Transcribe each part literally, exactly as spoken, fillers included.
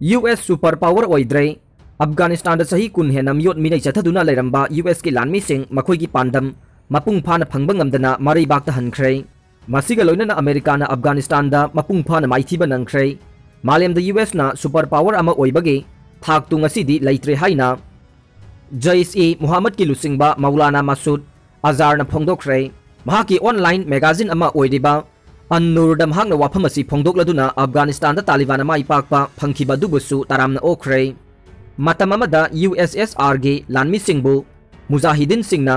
U S super power ꯑꯣꯏꯗ꯭ꯔꯦ꯫ ꯑꯐꯒꯥꯅꯤꯁꯇꯥꯟꯗ ꯆꯍꯤ ꯀꯨꯟ ꯍꯦꯟꯅ ꯃꯤꯑꯣꯠ ꯃꯤꯅꯩ ꯆꯠꯊꯗꯨꯅ ꯂꯩꯔꯝꯕ ꯌꯨ ꯑꯦꯁꯀꯤ ꯂꯥꯟꯃꯤꯁꯤꯡ ꯃꯈꯣꯏꯒꯤ ꯄꯥꯟꯗꯝ ꯃꯄꯨꯡ ꯐꯥꯅ ꯐꯪꯕ ꯉꯝꯗꯅ ꯃꯔꯩꯕꯥꯛꯇ ꯍꯟꯈ꯭ꯔꯦ꯫ ꯃꯁꯤꯒ ꯂꯣꯏꯅꯅ ꯑꯃꯦꯔꯤꯀꯥꯅ ꯑꯐꯒꯥꯅꯤꯁꯇꯥꯟꯗ ꯃꯄꯨꯡ ꯐꯥꯅ ꯃꯥꯏꯊꯤꯕ ꯅꯪꯈ꯭ꯔꯦ꯫ ꯃꯥꯂꯦꯝꯗ ꯌꯨ ꯑꯦꯁꯅ super power ꯑꯃ ꯑꯣꯏꯕꯒꯤ ꯊꯥꯛꯇꯨ ꯉꯁꯤꯗꯤ ꯂꯩꯇ꯭ꯔꯦ ꯍꯥꯏꯅ ꯖꯩꯁ ꯏ ꯃꯨꯍꯝꯃꯗꯀꯤ ꯂꯨꯆꯤꯡꯕ ꯃꯧꯂꯥꯅꯥ ꯃꯁꯨꯗ ꯑꯖꯥꯔꯅ ꯐꯣꯡꯗꯣꯛꯈ꯭ꯔꯦ꯫ ꯃꯍꯥꯛꯀꯤ online magazine ꯑꯃ ꯑꯣꯏꯔꯤꯕ ꯑꯟ ꯅꯨꯔꯗ ꯃꯍꯥꯛꯅ ꯋꯥꯐꯝ ꯑꯁꯤ ꯐꯣꯡꯗꯣꯛꯂꯗꯨꯅ ꯑꯐꯒꯥꯅꯤꯁꯇꯥꯟꯗ ꯇꯥꯂꯤꯕꯥꯟꯅ ꯃꯥꯏ ꯄꯥꯛꯄ ꯐꯪꯈꯤꯕ ꯑꯗꯨꯕꯨꯁꯨ ꯇꯔꯥꯝꯅ ꯑꯣꯛꯈ꯭ꯔꯦ꯫ ꯃꯇꯝ ꯑꯃꯗ ꯌꯨ ꯑꯦꯁ ꯑꯦꯁ ꯑꯥꯔꯒꯤ ꯂꯥꯟꯃꯤꯁꯤꯡꯕꯨ ꯃꯨꯖꯥꯍꯤꯗꯤꯟꯁꯤꯡꯅ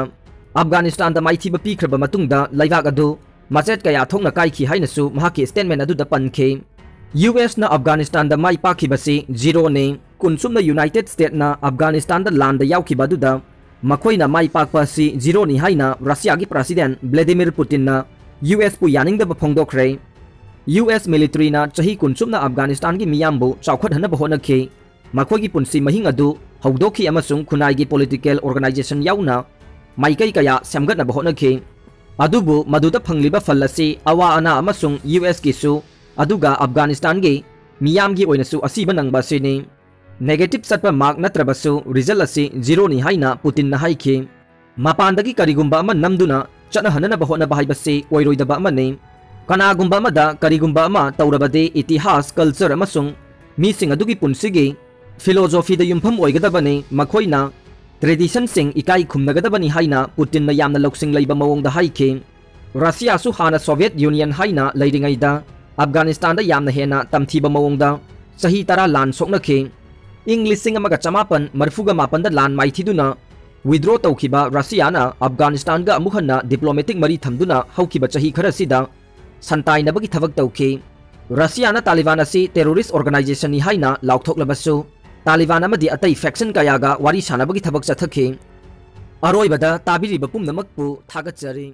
ꯑꯐꯒꯥꯅꯤꯁꯇꯥꯟꯗ ꯃꯥꯏꯊꯤꯕ ꯄꯤꯈ꯭ꯔꯕ ꯃꯇꯨꯡꯗ ꯂꯩꯕꯥꯛ ꯑꯗꯨ ꯃꯆꯦꯠ ꯀꯌꯥ ꯊꯣꯛꯅ ꯀꯥꯏꯈꯤ ꯍꯥꯏꯅꯁꯨ ꯃꯍꯥꯛꯀꯤ statement ꯑꯗꯨꯗ ꯄꯟꯈꯤ꯫ ꯌꯨ ꯑꯦꯁꯅ ꯑꯐꯒꯥꯅꯤꯁꯇꯥꯟꯗ ꯃꯥꯏ ꯄꯥꯛꯈꯤꯕꯁꯤ ꯖꯤꯔꯣꯅꯤ꯫ ꯀꯨꯟꯁꯨꯝꯅ ꯌꯨꯅꯥꯏꯇꯦꯗ ꯁ꯭ꯇꯦꯠꯅ ꯑꯐꯒꯥꯅꯤꯁꯇꯥꯟꯗ ꯂꯥꯟꯗ ꯌꯥꯎꯈꯤꯕ ꯑꯗꯨꯗ ꯃꯈꯣꯏꯅ ꯃꯥꯏ ꯄꯥꯛꯄ ꯑꯁꯤ ꯖꯤꯔꯣꯅꯤ ꯍꯥꯏꯅ ꯔꯁꯤꯌꯥꯒꯤ ꯄ꯭ꯔꯁꯤꯗꯦꯟ ꯕ꯭ꯂꯦꯗꯤꯃꯤꯔ ꯄꯨꯇꯤꯟꯅ ꯌꯨ ꯑꯦꯁꯄꯨ ꯌꯥꯅꯤꯡꯗꯕ ꯐꯣꯡꯗꯣꯛꯈ꯭ꯔꯦ꯫ ꯌꯨ ꯑꯦꯁ ꯃꯤꯂꯤꯇꯔꯤꯅ ꯆꯍꯤ ꯀꯨꯟ ꯆꯨꯞꯅ ꯑꯐꯒꯥꯅꯤꯁꯇꯥꯟꯒꯤ ꯃꯤꯌꯥꯝꯕꯨ ꯆꯥꯎꯈꯠꯍꯟꯅꯕ ꯍꯣꯠꯅꯈꯤ꯫ ꯃꯈꯣꯏꯒꯤ ꯄꯨꯟꯁꯤ ꯃꯍꯤꯡ ꯑꯗꯨ ꯍꯧꯗꯣꯛꯈꯤ ꯑꯃꯁꯨꯡ ꯈꯨꯟꯅꯥꯏꯒꯤ ꯄꯣꯂꯤꯇꯤꯀꯦꯜ ꯑꯣꯔꯒꯅꯥꯏꯖꯦꯁꯟ ꯌꯥꯎꯅ ꯃꯥꯏꯀꯩ ꯀꯌꯥ ꯁꯦꯝꯒꯠꯅꯕ ꯍꯣꯠꯅꯈꯤ꯫ ꯑꯗꯨꯕꯨ ꯃꯗꯨꯗ ꯐꯪꯂꯤꯕ ꯐꯜ ꯑꯁꯤ ꯑꯋꯥ ꯑꯅꯥ ꯑꯃꯁꯨꯡ ꯌꯨ ꯑꯦꯁꯀꯤꯁꯨ, ꯑꯗꯨꯒ ꯑꯐꯒꯥꯅꯤꯁꯇꯥꯟꯒꯤ ꯃꯤꯌꯥꯝꯒꯤ ꯑꯣꯏꯅꯁꯨ ꯑꯁꯤꯕ ꯅꯪꯕ ꯑꯁꯤꯅꯤ꯫ ꯅꯦꯒꯦꯇꯤꯚ ꯆꯠꯄ ꯃꯥꯔꯛ ꯅꯠꯇ꯭ꯔꯕꯁꯨ ꯔꯤꯖꯜ ꯑꯁꯤ ꯖꯤꯔꯣꯅꯤ ꯍꯥꯏꯅ ꯄꯨꯇꯤꯟꯅ ꯍꯥꯏꯈꯤ꯫ ꯃꯄꯥꯟꯗꯒꯤ ꯀꯔꯤꯒꯨꯝꯕ ꯑꯃ ꯅꯝꯗꯨꯅ ꯆꯠꯅꯍꯟꯅꯅꯕ ꯍꯣꯠꯅꯕ ꯍꯥꯏꯕꯁꯤ ꯑꯣꯏꯔꯣꯏꯗꯕ ꯑꯃꯅꯤ꯫ ꯀꯅꯥꯒꯨꯝꯕ ꯑꯃꯗ ꯀꯔꯤꯒꯨꯝꯕ ꯑꯃ ꯇꯧꯔꯕꯗꯤ ꯏꯇꯤꯍꯥꯁ, ꯀꯜꯆꯔ ꯑꯃꯁꯨꯡ ꯃꯤꯁꯤꯡ ꯑꯗꯨꯒꯤ ꯄꯨꯟꯁꯤꯒꯤ ꯐꯤꯂꯣꯖꯣꯐꯤꯗ ꯌꯨꯝꯐꯝ ꯑꯣꯏꯒꯗꯕꯅꯤ꯫ ꯃꯈꯣꯏꯅ ꯇ꯭ꯔꯦꯗꯤꯁꯟꯁꯤꯡ ꯏꯀꯥꯏ ꯈꯨꯝꯅꯒꯗꯕꯅꯤ ꯍꯥꯏꯅ ꯄꯨꯇꯤꯟꯅ ꯌꯥꯝꯅ ꯂꯧꯁꯤꯡ ꯂꯩꯕ ꯃꯑꯣꯡꯗ ꯍꯥꯏꯈꯤ꯫ ꯔꯁꯤꯌꯥꯁꯨ ꯍꯥꯟꯅ ꯁꯣꯚꯤꯌꯦꯠ ꯌꯨꯅꯤꯌꯟ ꯍꯥꯏꯅ ꯂꯩꯔꯤꯉꯩꯗ ꯑꯐꯒꯥꯅꯤꯁꯇꯥꯟꯗ ꯌꯥꯝꯅ ꯍꯦꯟꯅ ꯇꯝꯊꯤꯕ ꯃꯑꯣꯡꯗ ꯆꯍꯤ ꯇꯔꯥ ꯂꯥꯟ ꯁꯣꯛꯅꯈꯤ꯫ ꯏꯪ ꯂꯤꯁꯤꯡ ꯑꯃꯒ ꯆꯃꯥꯄꯟ ꯃꯔꯤꯐꯨꯒ ꯃꯥꯄꯟꯗ ꯂꯥꯟ ꯃꯥꯏꯊꯤꯗꯨꯅ withdraw ꯇꯧꯈꯤꯕ ꯔꯁꯤꯌꯥꯅ ꯑꯐꯒꯥꯅꯤꯁꯇꯥꯟꯒ ꯑꯃꯨꯛ ꯍꯟꯅ diplomatic ꯃꯔꯤ ꯊꯝꯗꯨꯅ ꯍꯧꯈꯤꯕ ꯆꯍꯤ ꯈꯔꯁꯤꯗ ꯁꯟꯇꯥꯏꯅꯕꯒꯤ ꯊꯕꯛ ꯇꯧꯈꯤ꯫ ꯔꯁꯤꯌꯥꯅ ꯇꯥꯂꯤꯕꯥꯟ ꯑꯁꯤ terrorist organizationꯅꯤ ꯍꯥꯏꯅ ꯂꯥꯎꯊꯣꯛꯂꯕꯁꯨ, ꯇꯥꯂꯤꯕꯥꯟ ꯑꯃꯗꯤ ꯑꯇꯩ faction ꯀꯌꯥꯒ ꯋꯥꯔꯤ ꯁꯥꯅꯕꯒꯤ ꯊꯕꯛ ꯆꯠꯊꯈꯤ꯫ ꯑꯔꯣꯏꯕꯗ ꯇꯥꯕꯤꯔꯤꯕ ꯄꯨꯝꯅꯃꯛꯄꯨ ꯊꯥꯒꯠꯆꯔꯤ꯫